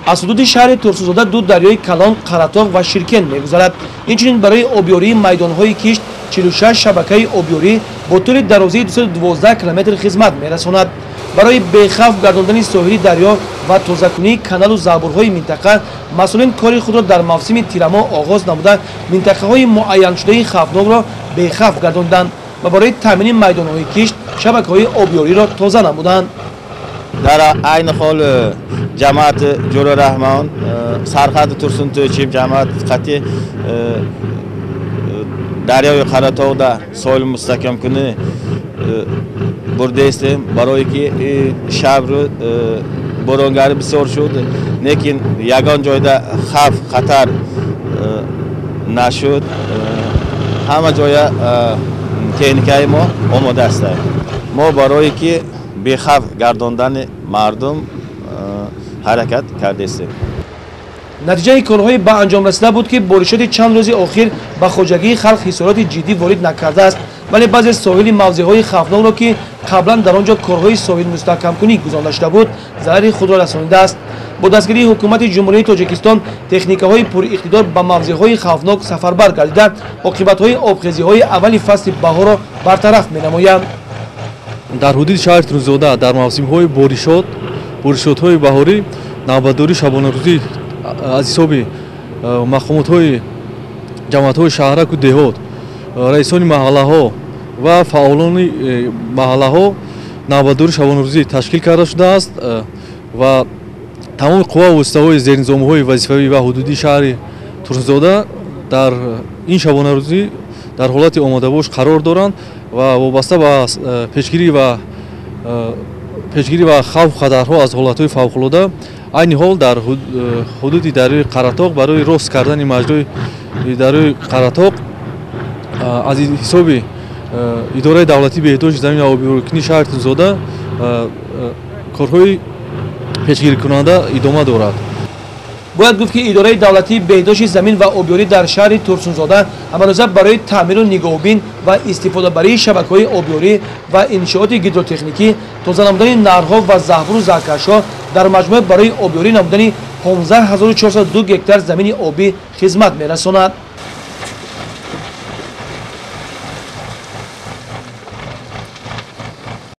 Аз ҳудуди шаҳри Турсунзода ду дарёи калон Қаратоғ ва Ширкен мегузарад. Инчунин барои обёрии майдонҳои кишт 46 шабакаи обёрӣ бо тӯли дарозии 212 километр хизмат мерасонад. Барои бехавф гардондани соҳили дарё ва тозакунии каналу забурҳои минтақа масъулин кори худро дар мавсими тирамоҳ оғоз намуда, минтақаҳои муайяншудаи хавфнокро бехавф гардонданд ва барои таъмини майдонҳои кишт шабакаҳои обёриро тоза намуданд. Дар айни ҳол ҷамоати Ҷӯра Раҳмон сарҳади Турсун Тӯйчиев ҷамоат қати дарёи Қаратоғда соҳил мустаҳкамкунӣ бурдаистем, барое ки шабру боронгарӣ бисёр шуд, лекин ягон ҷойда хавф хатар нашуд. Ҳама ҷоя техникаи мо омода аст. Мо барое ки бехавф гардондани мардум ҳаракат кардастем. Натиҷаи корҳои ба анҷом расида буд, ки боришоти чанд рӯзи охир ба хоҷагии халқ ҳиссороти ҷиддӣ ворид накардааст, вале баъзе соҳили мавзеъҳои хавфнокро, ки қаблан дар он ҷо корҳои соҳилмустаҳкамкунӣ гузаронда шуда буд, зарари худро расонидааст. Бо дастгирии ҳукумати Ҷумҳурии Тоҷикистон техникаҳои пуриқтидор ба мавзеъҳои хавфнок сафарбар гардида, оқибатҳои обхезиҳои аввали фасли баҳорро бартараф менамоянд. Дар ҳудуди шаҳри Турсунзода дар мавсимҳои боришотҳои баҳорӣ навбатдории шабонарӯзӣ аз ҳисоби мақомотҳои ҷамоатҳои шаҳраку деҳот, раисони маҳаллаҳо ва фаъолони маҳаллаҳо навбатдории шабонарӯзӣ ташкил карда шудааст ва тамоми қувва воситаҳои зернизомҳои вазифавӣ ва ҳудудии шаҳри Турсунзода дар ин шабонарӯзӣ дар ҳолати омодабош қарор доранд ва вобаста ба пешгирӣ ва хавфу хатарҳо аз ҳолатҳои фавқулода айни ҳол дар ҳудуди дарёи Қаратоғ барои рост кардани маҷрои дарёи Қаратоғ аз ҳисоби идораи давлатии беҳдошти замин ва обёрикунии шаҳри Турсунзода корҳои пешгирикунанда идома дорад. Бояд гуфт, ки идораи давлатии беҳдошти замин ва обёрӣ дар шаҳри Турсунзода ҳамарӯза барои таъмиру нигоҳубин ва истифодабарии шабакаҳои обёрӣ ва иншооти гидротехникӣ, тоза намудани наҳрҳо ва заҳбуру заҳкашҳо, дар маҷмӯъ барои обёрӣ намудани 15402 гектар замини обӣ хизмат мерасонад.